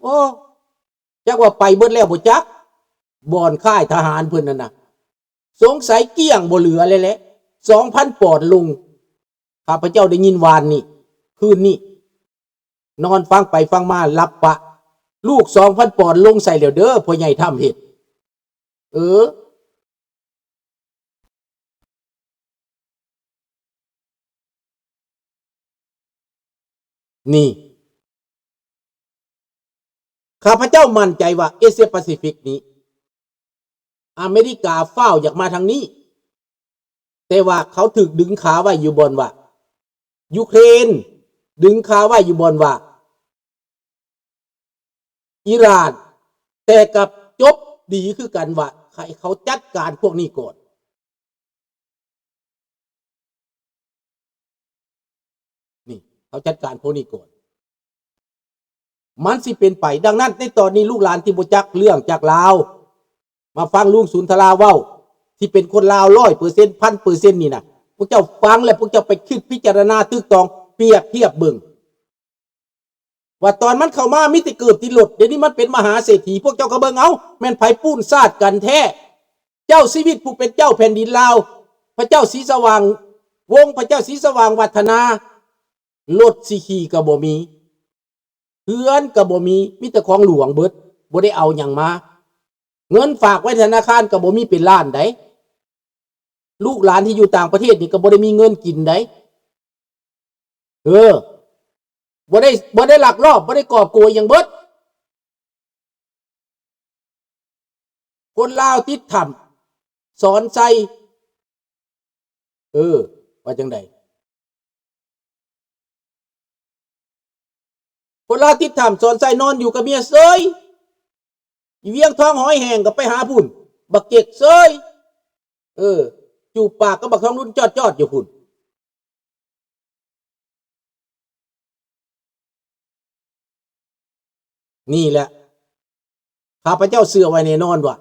ໂອ້ ຈັກວ່າໄປເບິດແລ້ວບໍ່ຈັກ ບ່ອນຄ້າຍທະຫານເພິ່ນນັ້ນນະ ສົງໄສກ້ຽງບໍ່ເຫຼືອແລ້ວແຫຼະ ສອງພັນປອນລົງ. ຂ້າພະເຈົ້າໄດ້ຍິນວານນີ້ ຄືນນີ້ ນອນຟັງໄປຟັງມາຫຼັບປະ ລູກສອງພັນປອນລົງໃສ່ແລ້ວເດີ ພໍ່ໃຫຍ່ທຳເຮັດ ເອີ ນີ້ ຂ້າພະເຈົ້າໝັ້ນໃຈວ່າເອເຊຍປາຊີຟິກນີ້ ອາເມລິກາຟ້າວຢາກມາທາງນີ້ ແຕ່ວ່າເຂົາຖືກດຶງຂາໄວ້ຢູ່ບ່ອນວ່າ ຢູເຄຣນ ດຶງຂາໄວ້ຢູ່ບ່ອນວ່າ ອີຣານ ແຕ່ກັບຈົບດີຄືກັນວ່າ ໃຫ້ເຂົາຈັດການພວກນີ້ກ່ອນ. ນີ້ ເຂົາຈັດການພວກນີ້ກ່ອນ ມັນຊິເປັນໄປ. ດັ່ງນັ້ນ ໃນຕອນນີ້ ລູກຫຼານທີ່ບໍ່ຈັກເລື່ອງຈັກລາວ ມາຟັງລຸງສຸນທະລາເວົ້າ ທີ່ເປັນຄົນລາວຮ້ອຍເປີເຊັນ ພັນເປີເຊັນນີ້ນະ ພວກເຈົ້າຟັງແລ້ວ ພວກເຈົ້າໄປຄິດພິຈາລະນາຕຶກຕອງ ປຽບທຽບເບິ່ງ ວ່າຕອນມັນເຂົ້າມາມີແຕ່ເກີບຕິດລົດ ດຽວນີ້ມັນເປັນມະຫາເສດຖີ ພວກເຈົ້າກໍເບິ່ງເອົາ ແມ່ນໃຜປຸ້ນຊາດກັນແທ້? ເຈົ້າຊີວິດຜູ້ເປັນເຈົ້າແຜ່ນດິນລາວ ພະເຈົ້າສີສະຫວ່າງວົງ ພະເຈົ້າສີສະຫວ່າງວັດທະນາ ລົດຊິຂີ່ກໍບໍ່ມີ ເຮືອນກໍບໍ່ມີ ມີແຕ່ຂອງຫຼວງເບິດ ບໍ່ໄດ້ເອົາຫຍັງມາ ເງິນຝາກໄວ້ທະນາຄານກໍບໍ່ມີເປັນລ້ານໃດ໋ ລູກຫຼານທີ່ຢູ່ຕ່າງປະເທດນີ້ກໍບໍ່ໄດ້ມີເງິນກິນໃດ໋ ເອີ ບໍ່ໄດ້ ບໍ່ໄດ້ລັກລອບ ບໍ່ໄດ້ກອບໂກຍຫຍັງເບິດ ຄົນລາວຕິດຖ້ຳສອນໄຊ ເອີ ວ່າຈັ່ງໃດ? ຄົນລາວຕິດຖ້ຳສອນໄຊນອນຢູ່ກັບເມຍເຊີຍ ອີວຽງທອງຫອຍແຫ້ງກໍໄປຫາພຸ້ນ ບັກເຈັກເຊີຍ ເອີ ຈູບປາກກັບບັກທອງລຸນຈອດໆຢູ່ພຸ້ນ. ນີ້ແຫຼະ ຂ້າພະເຈົ້າເຊື່ອໄວ້ແນ່ນອນວ່າ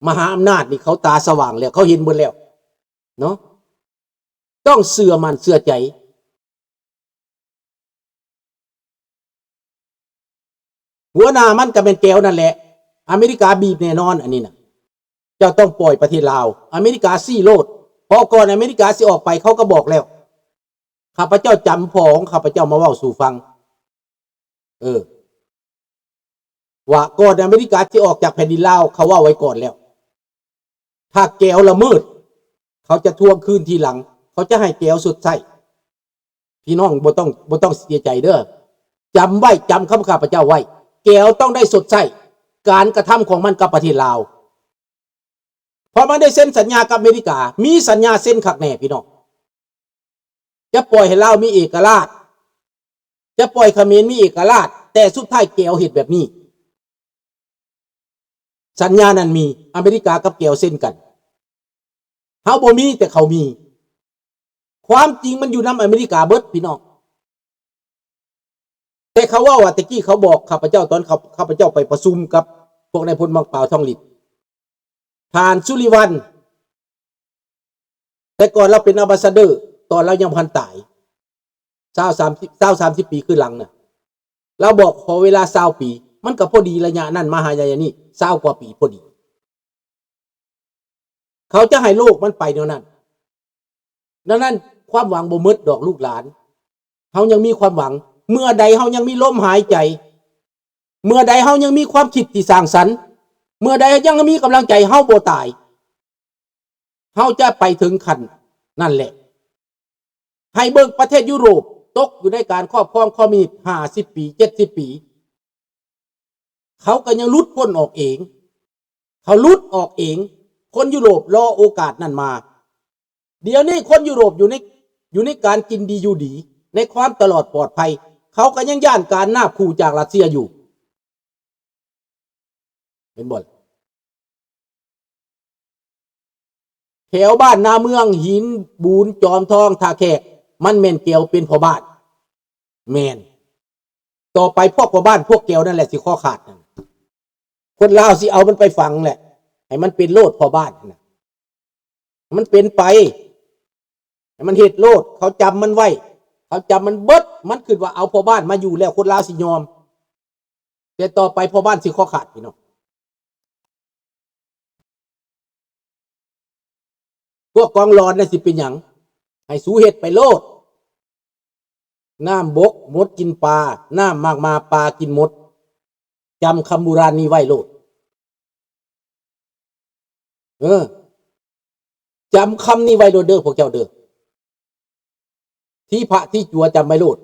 ມະຫາອຳນາດນີ້ເຂົາຕາສະຫວ່າງແລ້ວ ເຂົາເຫັນເບິດແລ້ວເນາະ ຕ້ອງເຊື່ອໝັ້ນເຊື່ອໃຈ ຫົວໜ້າມັນກໍແມ່ນແກວນັ້ນແຫຼະ ອາເມລິກາບີບແນ່ນອນ ອັນນີ້ນະ ເຈົ້າຕ້ອງປ່ອຍປະເທດລາວ ອາເມລິກາຊີ້ໂລດ ເພາະກ່ອນອາເມລິກາຊິອອກໄປ ເຂົາກໍບອກແລ້ວ ຂ້າພະເຈົ້າຈຳພໍ່ຂອງຂ້າພະເຈົ້າມາເວົ້າສູ່ຟັງ ເອີ ວ່າກ່ອນອາເມລິກາຊິອອກຈາກແຜ່ນດິນລາວ ເຂົາເວົ້າໄວ້ກ່ອນແລ້ວ ຖ້າແກວລະເມີດ ເຂົາຈະທວງຄືນທີຫຼັງ ເຂົາຈະໃຫ້ແກວຊົດໃຊ້. ພີ່ນ້ອງບໍ່ຕ້ອງ ບໍ່ຕ້ອງເສຍໃຈເດີ ຈຳໄວ້ ຈຳຄຳຂ້າພະເຈົ້າໄວ້ ແກວຕ້ອງໄດ້ຊົດໃຊ້ການກະທຳຂອງມັນກັບປະເທດລາວ ເພາະມັນໄດ້ເຊັນສັນຍາກັບອາເມລິກາ ມີສັນຍາເຊັນຄັກແນ່ພີ່ນ້ອງ ຈະປ່ອຍໃຫ້ລາວມີເອກະລາດ ຈະປ່ອຍຂະເໝນມີເອກະລາດ ແຕ່ສຸດທ້າຍແກວເຮັດແບບນີ້ ສັນຍານັ້ນມີ ອາເມລິກາກັບແກວເຊັນກັນ ເຮົາບໍ່ມີ ແຕ່ເຂົາມີ ຄວາມຈິງມັນຢູ່ນຳອາເມລິກາເບິດພີ່ນ້ອງ ແຕ່ເຂົາເວົ້າວ່າ ແຕ່ກີ້ເຂົາບອກຂ້າພະເຈົ້າ ຕອນເຂົາ ຂ້າພະເຈົ້າໄປປະຊຸມກັບພວກນາຍພົນ ໝາກປາວ ທອງລິດ ທ່ານສຸລິວັນ ແຕ່ກ່ອນລາວເປັນອຳບາສາເດີ ຕອນລາວຍັງບໍ່ທັນຕາຍ ຊາວ ສາມສິບ ຊາວ ສາມສິບປີຄືນຫຼັງນະ ລາວບອກຂໍເວລາຊາວປີ ມັນກໍພໍດີໄລຍະນັ້ນມາຫາໄລຍະນີ້ ຊາວກວ່າປີພໍດີ ເຂົາຈະໃຫ້ໂລກມັນໄປແນວນັ້ນ. ດັ່ງນັ້ນ ຄວາມຫວັງບໍ່ໝົດດອກລູກຫຼານ ເຮົາຍັງມີຄວາມຫວັງ ເມື່ອໃດເຮົາຍັງມີລົມຫາຍໃຈ ເມື່ອໃດເຮົາຍັງມີຄວາມຄິດທີ່ສ້າງສັນ ເມື່ອໃດຍັງມີກຳລັງໃຈ ເຮົາບໍ່ຕາຍ ເຮົາຈະໄປເຖິງຂັ້ນນັ້ນແຫຼະ. ໃຫ້ເບິ່ງປະເທດຢູໂຣບຕົກຢູ່ໃນການຄອບຄອງຄອມມິວນິດຫ້າສິບປີ ເຈັດສິບປີ ເຂົາກໍຍັງຫຼຸດພົ້ນອອກເອງ ເຂົາຫຼຸດອອກເອງ ຄົນຢູໂຣບລໍໂອກາດນັ້ນມາ. ດຽວນີ້ຄົນຢູໂຣບຢູ່ໃນ ຢູ່ໃນການກິນດີຢູ່ດີ ໃນຄວາມຕະຫຼອດປອດໄພ ເຂົາກໍຍັງຢ້ານການນາບຂູ່ຈາກຣັດເຊຍຢູ່. ເຫັນບໍ່ລະ? ແຖວບ້ານນາເມືອງ ຫີນບູນ ຈອມທອງ ທ່າແຂກ ມັນແມ່ນແກວເປັນພໍ່ບ້ານ ແມ່ນ ຕໍ່ໄປພວກພໍ່ບ້ານພວກແກວນັ້ນແຫຼະຊິຄໍຂາດນັ້ນ ຄົນລາວຊິເອົາມັນໄປຝັງແຫຼະ ໃຫ້ມັນເປັນໂລດພໍ່ບ້ານຫັ້ນນະ ໃຫ້ມັນເປັນໄປ ໃຫ້ມັນເຮັດໂລດ ເຂົາຈຳມັນໄວ້ ເຂົາຈຳມັນເບິດ ມັນຄິດວ່າເອົາພໍ່ບ້ານມາຢູ່ແລ້ວ ຄົນລາວຊິຍອມ. ແຕ່ຕໍ່ໄປພໍ່ບ້ານຊິຄໍຂາດ ພີ່ນ້ອງ. ພວກກອງຫຼອນນະຊິເປັນຫຍັງ? ໃຫ້ສູເຮັດໄປໂລດ. ນ້ຳບົກມົດກິນປາ, ນ້ຳໝາກໝາປາກິນມົດ. ຈຳຄຳບູຮານນີ້ໄວ້ໂລດ. ເອີ ຈຳຄຳນີ້ໄວ້ໂລດເດີພວກເຈົ້າເດີ. ທີພະທີຈົວ ຈຳໄວ້ໂລດ.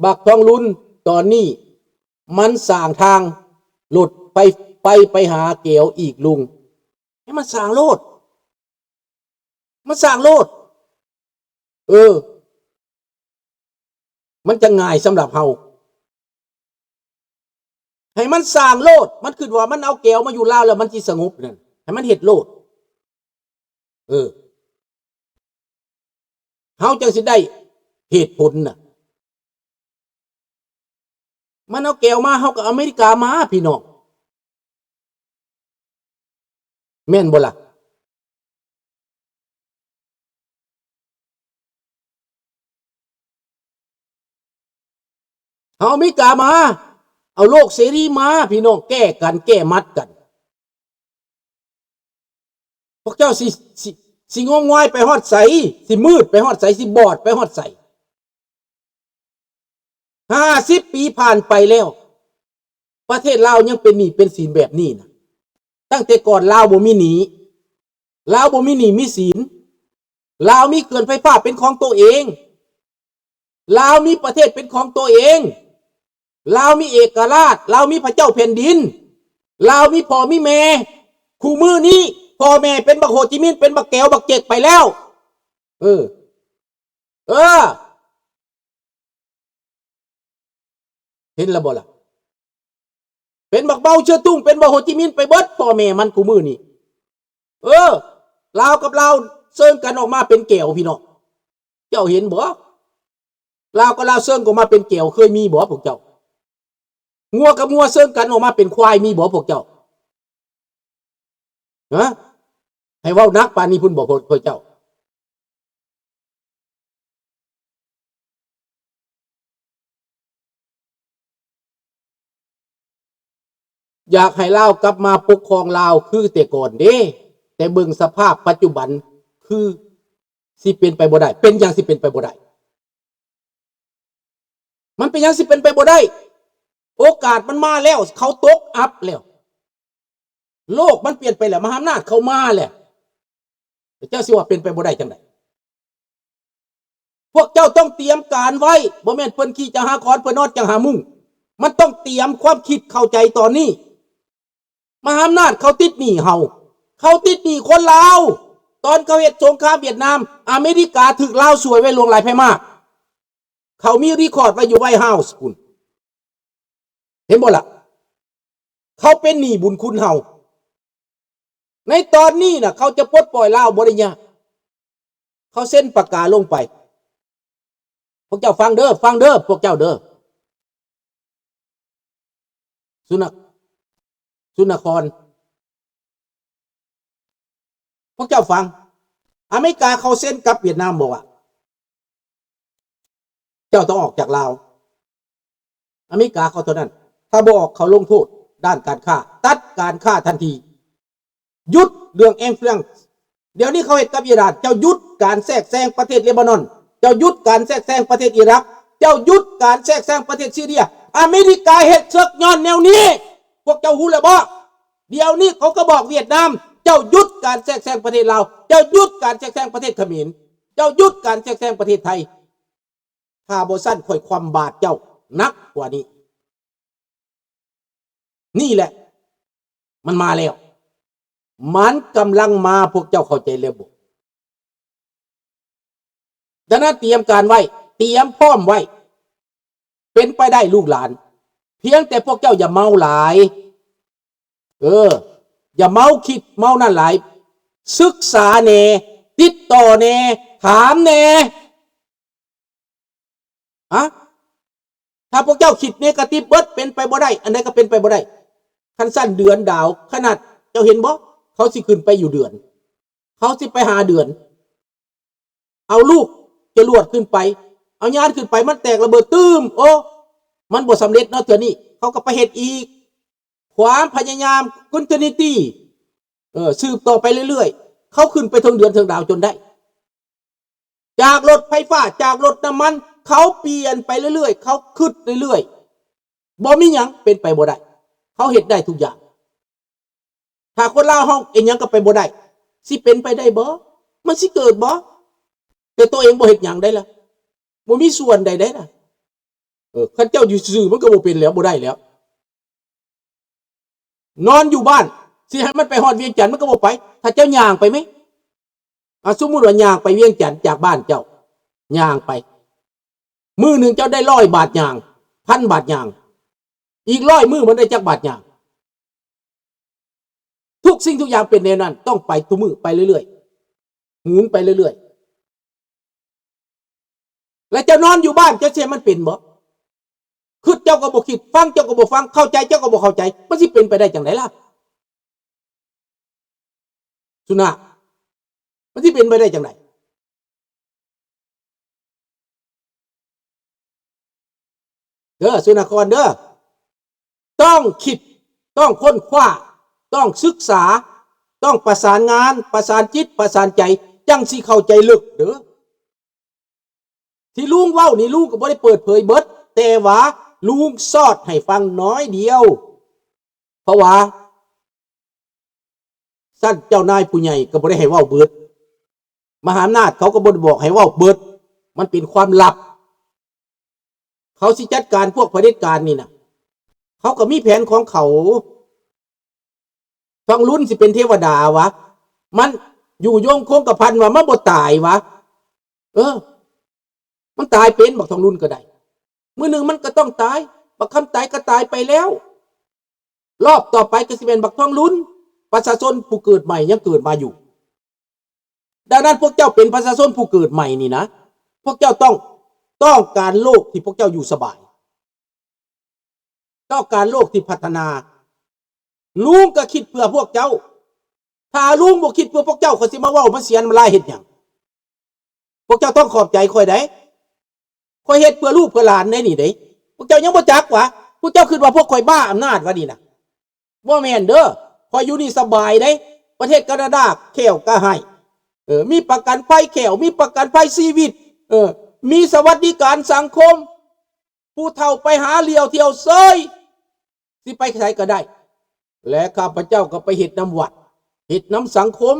ບັກທອງລຸນຕອນນີ້ມັນສ້າງທາງລົດໄຟໄປ ໄປຫາແກວອີກລຸງ. ໃຫ້ມັນສ້າງໂລດ. ມັນສ້າງໂລດ. ເອີ ມັນຈະງ່າຍສຳລັບເຮົາ. ໃຫ້ມັນສ້າງໂລດ. ມັນຄິດວ່າມັນເອົາແກວມາຢູ່ລາວແລ້ວມັນຊິສະຫງົບນັ້ນ. ໃຫ້ມັນເຮັດໂລດ. ເອີ ເຮົາຈັ່ງຊິໄດ້ເຫດຜົນນະ. ມັນເອົາແກວມາ ເຮົາກໍເອົາອາເມລິກາມາ ພີ່ນ້ອງ. ແມ່ນບໍ່ລະ? ເອົາອາເມລິກາມາ, ເອົາໂລກເສລີມາ ພີ່ນ້ອງ, ແກ້ກັນ, ແກ້ໝັດກັນ. ພວກເຈົ້າຊິ, ຊິ, ຊິງົມງວາຍໄປຮອດໃສ? ຊິມືດໄປຮອດໃສ? ຊິບອດໄປຮອດໃສ? ຫ້າສິບປີຜ່ານໄປແລ້ວ, ປະເທດລາວຍັງເປັນໜີ້ເປັນສິນແບບນີ້ນະ. ຕັ້ງແຕ່ກ່ອນລາວບໍ່ມີໜີ້, ລາວບໍ່ມີໜີ້ມີສິນ, ລາວມີເຂື່ອນໄຟຟ້າເປັນຂອງໂຕເອງ, ລາວມີປະເທດເປັນຂອງໂຕເອງ, ລາວມີເອກະລາດ, ລາວມີພະເຈົ້າແຜ່ນດິນ, ລາວມີພໍ່ມີແມ່. ຄູ່ມື້ນີ້ພໍ່ແມ່ເປັນບັກໂຮຈິມິນ, ເປັນບັກແກວບັກເຈັກໄປແລ້ວ. ເອີ ເອີ ເຫັນແລ້ວບໍ່ລະ? ເປັນບັກເມົາເຊີຕຸງ, ເປັນບັກໂຮຈິມິນໄປເບິດ ພໍ່ແມ່ມັນຄູ່ມື້ນີ້. ເອີ ລາວກັບລາວເຊີງກັນອອກມາເປັນແກວ ພີ່ນ້ອງ. ເຈົ້າເຫັນບໍ່? ລາວກັບລາວເຊີງກັນອອກມາເປັນແກວ ເຄີຍມີບໍ່ພວກເຈົ້າ? ງົວກັບງົວເຊີງກັນອອກມາເປັນຄວາຍ ມີບໍ່ພວກເຈົ້າ? ຮະ? ໃຫ້ເວົ້າໜັກປານນີ້ພຸ້ນບໍ່ພວກເຈົ້າ? ຢາກໃຫ້ລາວກັບມາປົກຄອງລາວຄືແຕ່ກ່ອນເດ້, ແຕ່ເບິ່ງສະພາບປັດຈຸບັນຄືຊິເປັນໄປບໍ່ໄດ້. ເປັນຫຍັງຊິເປັນໄປບໍ່ໄດ້? ມັນເປັນຫຍັງຊິເປັນໄປບໍ່ໄດ້? ໂອກາດມັນມາແລ້ວ, ເຂົາຕົກອັບແລ້ວ, ໂລກມັນປ່ຽນໄປແລ້ວ, ມະຫາອຳນາດເຂົາມາແລ້ວ, ເຈົ້າຊິວ່າເປັນໄປບໍ່ໄດ້ຈັ່ງໃດ? ພວກເຈົ້າຕ້ອງຕຽມການໄວ້, ບໍ່ແມ່ນເພິ່ນຂີ່ຈັກຫາຄອນ, ເພິ່ນນອນຈັກຫາມຸ້ງ. ມັນຕ້ອງຕຽມຄວາມຄິດເຂົ້າໃຈຕອນນີ້. ມະຫາອຳນາດເຂົາຕິດໜີ້ເຮົາ, ເຂົາຕິດໜີ້ຄົນລາວ. ຕອນເຂົາເຮັດສົງຄາມຫວຽດນາມ, ອາເມລິກາຖືກລາວຊ່ວຍໄວ້ຫຼວງຫຼາຍໄພມາກ. ເຂົາມີ record ໄວ້ຢູ່ White House ພຸ້ນ. ເຫັນບໍ່ລະ? ເຂົາເປັນໜີ້ບຸນຄຸນເຮົາ. ໃນຕອນນີ້ນະ ເຂົາຈະປົດປ່ອຍລາວບໍ່ໄດ້ຍາກ. ເຂົາເຊັນປາກກາລົງໄປ. ພວກເຈົ້າຟັງເດີ, ຟັງເດີ, ພວກເຈົ້າເດີ. ສຸນະ, ສຸນະຄອນ. ພວກເຈົ້າຟັງ, ອາເມລິກາເຂົາເຊັນກັບຫວຽດນາມບໍ່ວ່າ ເຈົ້າຕ້ອງອອກຈາກລາວ? ອາເມລິກາເຂົາເທົ່ານັ້ນ. ຖ້າບໍ່ອອກ ເຂົາລົງໂທດດ້ານການຄ້າ, ຕັດການຄ້າທັນທີ, ຢຸດເລື່ອງ influence. ດຽວນີ້ເຂົາເຮັດກັບອີຣານ, ເຈົ້າຢຸດການແຊກແຊງປະເທດເລບານອນ, ເຈົ້າຢຸດການແຊກແຊງປະເທດອີຣັກ, ເຈົ້າຢຸດການແຊກແຊງປະເທດຊີເຣຍ. ອາເມລິກາເຮັດເຊິ່ງຍ້ອນແນວນີ້, ພວກເຈົ້າຮູ້ແລ້ວບໍ່? ດຽວນີ້ເຂົາກໍບອກຫວຽດນາມ, ເຈົ້າຢຸດການແຊກແຊງປະເທດລາວ, ເຈົ້າຢຸດການແຊກແຊງປະເທດຂະເໝນ, ເຈົ້າຢຸດການແຊກແຊງປະເທດໄທ. ຖ້າບໍ່ຊັ້ນ ຂ້ອຍຄວ່ຳບາດເຈົ້າໜັກກວ່ານີ້. ນີ້ແຫຼະ ມັນມາແລ້ວ, ມັນກຳລັງມາ, ພວກເຈົ້າເຂົ້າໃຈແລ້ວບໍ່? ດັ່ງນັ້ນ ຕຽມການໄວ້, ຕຽມພ້ອມໄວ້. ເປັນໄປໄດ້ລູກຫຼານ, ພຽງແຕ່ພວກເຈົ້າຢ່າເມົາຫຼາຍ. ເອີ, ຢ່າເມົາຄິດເມົານັ້ນຫຼາຍ. ສຶກສາແດ່, ຕິດຕໍ່ແດ່, ຖາມແດ່. ຮະ? ຖ້າພວກເຈົ້າຄິດເນກາຕິບເບິດ, ເປັນໄປບໍ່ໄດ້, ອັນໃດກໍເປັນໄປບໍ່ໄດ້. ຄັນຊັ້ນເດືອນດາວ, ຂະໜາດເຈົ້າເຫັນບໍ່? ເຂົາຊິຂຶ້ນໄປຢູ່ເດືອນ, ເຂົາຊິໄປຫາເດືອນ. ເອົາລູກຈະຫຼວດຂຶ້ນໄປ ເອົາຍານຂຶ້ນໄປ ມັນແຕກລະເບີດຕື່ມ ໂອ້ ມັນບໍ່ສຳເລັດເນາະ ເທື່ອນີ້ເຂົາກໍໄປເຮັດອີກ. ຄວາມພະຍາຍາມ continuity ເອີ ສືບຕໍ່ໄປເລື້ອຍໆ ເຂົາຂຶ້ນໄປເຖິງເດືອນເຖິງດາວຈົນໄດ້ ຈາກລົດໄຟຟ້າ ຈາກລົດນ້ຳມັນ ເຂົາປ່ຽນໄປເລື້ອຍໆ ເຂົາຄຶດເລື້ອຍໆ ບໍ່ມີຫຍັງເປັນໄປບໍ່ໄດ້ ເຂົາເຮັດໄດ້ທຸກຢ່າງ. ຖ້າຄົນລາວເຮົາເຮັດຫຍັງກໍໄປບໍ່ໄດ້ ຊິເປັນໄປໄດ້ບໍ່? ມັນຊິເກີດບໍ່? ແຕ່ຕົວເອງບໍ່ເຮັດຫຍັງໄດ້ລະ ບໍ່ມີສ່ວນໃດໄດ້ລະ. ເອີ ຄັນເຈົ້າຢູ່ຊື່ໆ ມັນກໍບໍ່ເປັນແລ້ວ ບໍ່ໄດ້ແລ້ວ. ນອນຢູ່ບ້ານ ຊິໃຫ້ມັນໄປຮອດວຽງຈັນ ມັນກໍບໍ່ໄປ. ຖ້າເຈົ້າຍ່າງໄປແມະ ອາ ສົມມຸດວ່າຍ່າງໄປວຽງຈັນຈາກບ້ານເຈົ້າ ຍ່າງໄປ ມື້ໜຶ່ງເຈົ້າໄດ້ຮ້ອຍບາດຍ່າງ ພັນບາດຍ່າງ ອີກຮ້ອຍມື້ມັນໄດ້ຈັກບາດຍ່າງ? ທຸກສິ່ງທຸກຢ່າງເປັນແນວນັ້ນ ຕ້ອງໄປທຸກມື້ ໄປເລື້ອຍໆ ໝູນໄປເລື້ອຍໆ. ແລ້ວເຈົ້ານອນຢູ່ບ້ານ ເຈົ້າຊິໃຫ້ມັນເປັນບໍ່? ຄິດເຈົ້າກໍບໍ່ຄິດ ຟັງເຈົ້າກໍບໍ່ຟັງ ເຂົ້າໃຈເຈົ້າກໍບໍ່ເຂົ້າໃຈ ມັນຊິເປັນໄປໄດ້ຈັ່ງໃດລະ ສຸນາ? ມັນຊິເປັນໄປໄດ້ຈັ່ງໃດ? ເດີ ສຸນາຄອນເດີ ຕ້ອງຄິດ ຕ້ອງຄົ້ນຄວ້າ ຕ້ອງສຶກສາ ຕ້ອງປະສານງານ ປະສານຈິດ ປະສານໃຈ ຈັ່ງຊິເຂົ້າໃຈເລິກເດີ. ທີ່ລຸງເວົ້ານີ້ ລຸງກໍບໍ່ໄດ້ເປີດເຜີຍເບິດ ແຕ່ວ່າລຸງຊອດໃຫ້ຟັງໜ້ອຍດຽວ ເພາະວ່າ ຊັ້ນເຈົ້ານາຍຜູ້ໃຫຍ່ກໍບໍ່ໄດ້ໃຫ້ເວົ້າເບິດ ມະຫາອຳນາດເຂົາກໍບໍ່ໄດ້ບອກໃຫ້ເວົ້າເບິດ ມັນເປັນຄວາມລັບ. ເຂົາຊິຈັດການພວກຜະເດັດການນີ້ນະ ເຂົາກໍມີແຜນຂອງເຂົາ. ທອງລຸນຊິເປັນເທວະດາຫວາ? ມັນຢູ່ຍົງຄົງກະພັນຫວາ? ມັນບໍ່ຕາຍຫວາ? ເອີ ມັນຕາຍເປັນ ບັກທອງລຸນກໍໄດ້ ມື້ໜຶ່ງມັນກໍຕ້ອງຕາຍ. ບັກຄຳໄຕກໍຕາຍໄປແລ້ວ ລອບຕໍ່ໄປກໍຊິແມ່ນບັກທອງລຸນ ປະຊາຊົນຜູ້ເກີດໃໝ່ຍັງເກີດມາຢູ່. ດັ່ງນັ້ນພວກເຈົ້າເປັນປະຊາຊົນຜູ້ເກີດໃໝ່ນີ້ນະ ພວກເຈົ້າຕ້ອງ ຕ້ອງການໂລກທີ່ພວກເຈົ້າຢູ່ສະບາຍ ຕ້ອງການໂລກທີ່ພັດທະນາ. ລຸງກໍຄິດເພື່ອພວກເຈົ້າ ຖ້າລຸງບໍ່ຄິດເພື່ອພວກເຈົ້າ ຂ້ອຍຊິມາເວົ້າມາສຽນມາລາຍເຮັດຫຍັງ? ພວກເຈົ້າຕ້ອງຂອບໃຈຂ້ອຍໃດ ຂ້ອຍເຮັດເພື່ອລູກເພື່ອຫຼານໃດນີ້ເດ້. ພວກເຈົ້າຍັງບໍ່ຈັກຫວາ? ພວກເຈົ້າຄິດວ່າພວກຂ້ອຍບ້າອຳນາດຫວານີ້ນະ? ບໍ່ແມ່ນເດີ ຂ້ອຍຢູ່ນີ້ສະບາຍເດ້ ປະເທດການາດາແຂ້ວກໍໃຫ້ ເອີ ມີປະກັນໄພແຂ້ວ ມີປະກັນໄພຊີວິດ ເອີ ມີສະຫວັດດີການສັງຄົມ ຜູ້ເຖົ້າໄປຫາລ້ຽວທ່ຽວເຊີຍ ຊິໄປໃສກໍໄດ້ ແລະ ຂ້າພະເຈົ້າກໍໄປເຮັດນຳວັດ ເຮັດນຳສັງຄົມ.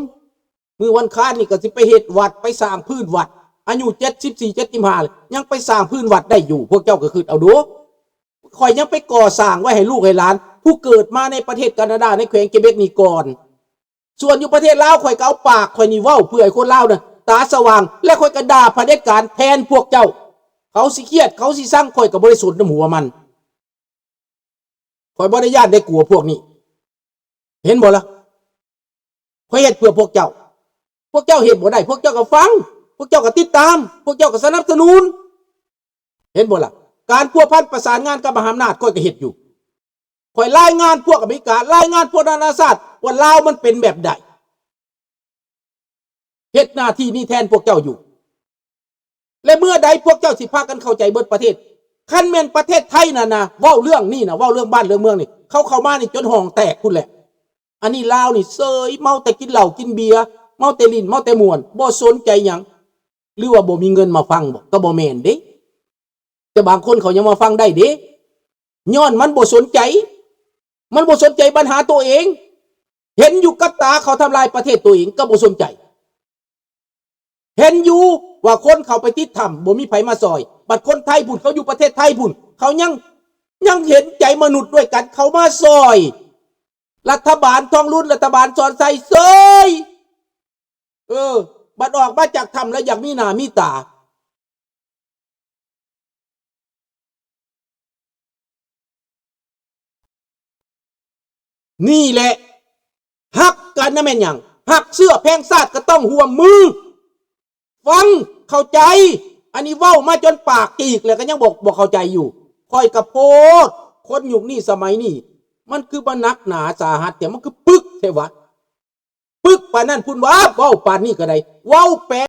ມື້ວັນຄານນີ້ກໍຊິໄປເຮັດວັດ ໄປສ້າງພື້ນວັດ ອາຍຸເຈັດສິບສີ່ ເຈັດສິບຫ້າ ຍັງໄປສ້າງພື້ນວັດໄດ້ຢູ່. ພວກເຈົ້າກໍຄິດເອົາດູ ຂ້ອຍຍັງໄປກໍ່ສ້າງໄວ້ໃຫ້ລູກໃຫ້ຫຼານ ຜູ້ເກີດມາໃນປະເທດການາດາ ໃນແຂວງເກເບັກນີ້ກ່ອນ. ສ່ວນຢູ່ປະເທດລາວ ຂ້ອຍກໍເອົາປາກຂ້ອຍນີ້ເວົ້າເພື່ອໃຫ້ຄົນລາວນະຕາສະຫວ່າງ ແລະ ຂ້ອຍກໍດ່າຜະເດັດການແທນພວກເຈົ້າ. ເຂົາຊິຄຽດ ເຂົາຊິຊັງ ຂ້ອຍກໍບໍ່ໄດ້ສົນນຳຫົວມັນ. ຂ້ອຍບໍ່ໄດ້ຢ້ານໄດ້ກົວພວກນີ້ ເຫັນບໍ່ລະ? ຂ້ອຍເຮັດເພື່ອພວກເຈົ້າ ພວກເຈົ້າເຮັດບໍ່ໄດ້ ພວກເຈົ້າກໍຟັງ ພວກເຈົ້າກໍຕິດຕາມ ພວກເຈົ້າກໍສະໜັບສະໜູນ ເຫັນບໍ່ລະ? ການພົວພັນປະສານງານກັບມະຫາອຳນາດ ຂ້ອຍກໍເຮັດຢູ່. ຂ້ອຍລາຍງານພວກອາເມລິກາ ລາຍງານພວກນານາຊາດວ່າລາວມັນເປັນແບບໃດ ເຮັດໜ້າທີ່ນີ້ແທນພວກເຈົ້າຢູ່. ແລະ ເມື່ອໃດພວກເຈົ້າຊິພາກັນເຂົ້າໃຈເບິດປະເທດ? ຄັນແມ່ນປະເທດໄທນັ້ນນະ ເວົ້າເລື່ອງນີ້ນະ ເວົ້າເລື່ອງບ້ານເລື່ອງເມືອງນີ້ ເຂົາເຂົ້າມານີ້ຈົນຫ້ອງແຕກພຸ້ນແຫຼະ. ອັນນີ້ລາວນີ້ເສີຍ ເມົາແຕ່ກິນເຫຼົ້າກິນເບຍ ເມົາແຕ່ຫຼິ້ນ ເມົາແຕ່ມ່ວນ ບໍ່ສົນໃຈຫຍັງ. ຫຼືວ່າບໍ່ມີເງິນມາຟັງບໍ? ກໍບໍ່ແມ່ນເດ້. ແຕ່ບາງຄົນເຂົາຍັງມາຟັງໄດ້ເດ້ ຍ້ອນມັນບໍ່ສົນໃຈ ມັນບໍ່ສົນໃຈບັນຫາໂຕເອງ. ເຫັນຢູ່ກັບຕາເຂົາທຳລາຍປະເທດໂຕເອງກໍບໍ່ສົນໃຈ. ເຫັນຢູ່ວ່າຄົນເຂົາໄປຕິດຖ້ຳ ບໍ່ມີໃຜມາຊ່ອຍ. ບັດຄົນໄທພຸ້ນ ເຂົາຢູ່ປະເທດໄທພຸ້ນ ເຂົາຍັງ ຍັງເຫັນໃຈມະນຸດດ້ວຍກັນ ເຂົາມາຊ່ອຍ. ລັດຖະບານທອງລຸນ ລັດຖະບານສອນໄຊເຊີຍ. ເອີ ບັດອອກມາຈາກຖ້ຳແລ້ວຢາກມີໜ້າມີຕາ. ນີ້ແຫຼະ ຮັກກັນນະແມ່ນຫຍັງ? ຮັກເຊື້ອແພງຊາດກໍຕ້ອງຮ່ວມມື. ຟັງເຂົ້າໃຈ. ອັນນີ້ເວົ້າມາຈົນປາກຈີກແລ້ວກໍຍັງບໍ່ ບໍ່ເຂົ້າໃຈຢູ່. ຂ້ອຍກໍໂພດ ຄົນຍຸກນີ້ສະໄໝນີ້ ມັນຄືມາໜັກໜາສາຫັດແທ້ ມັນຄືປຶກແທ້ວະ. ປຶກປານນັ້ນພຸ້ນຫວາ ເວົ້າປານນີ້ກໍໄດ້ ເວົ້າແປ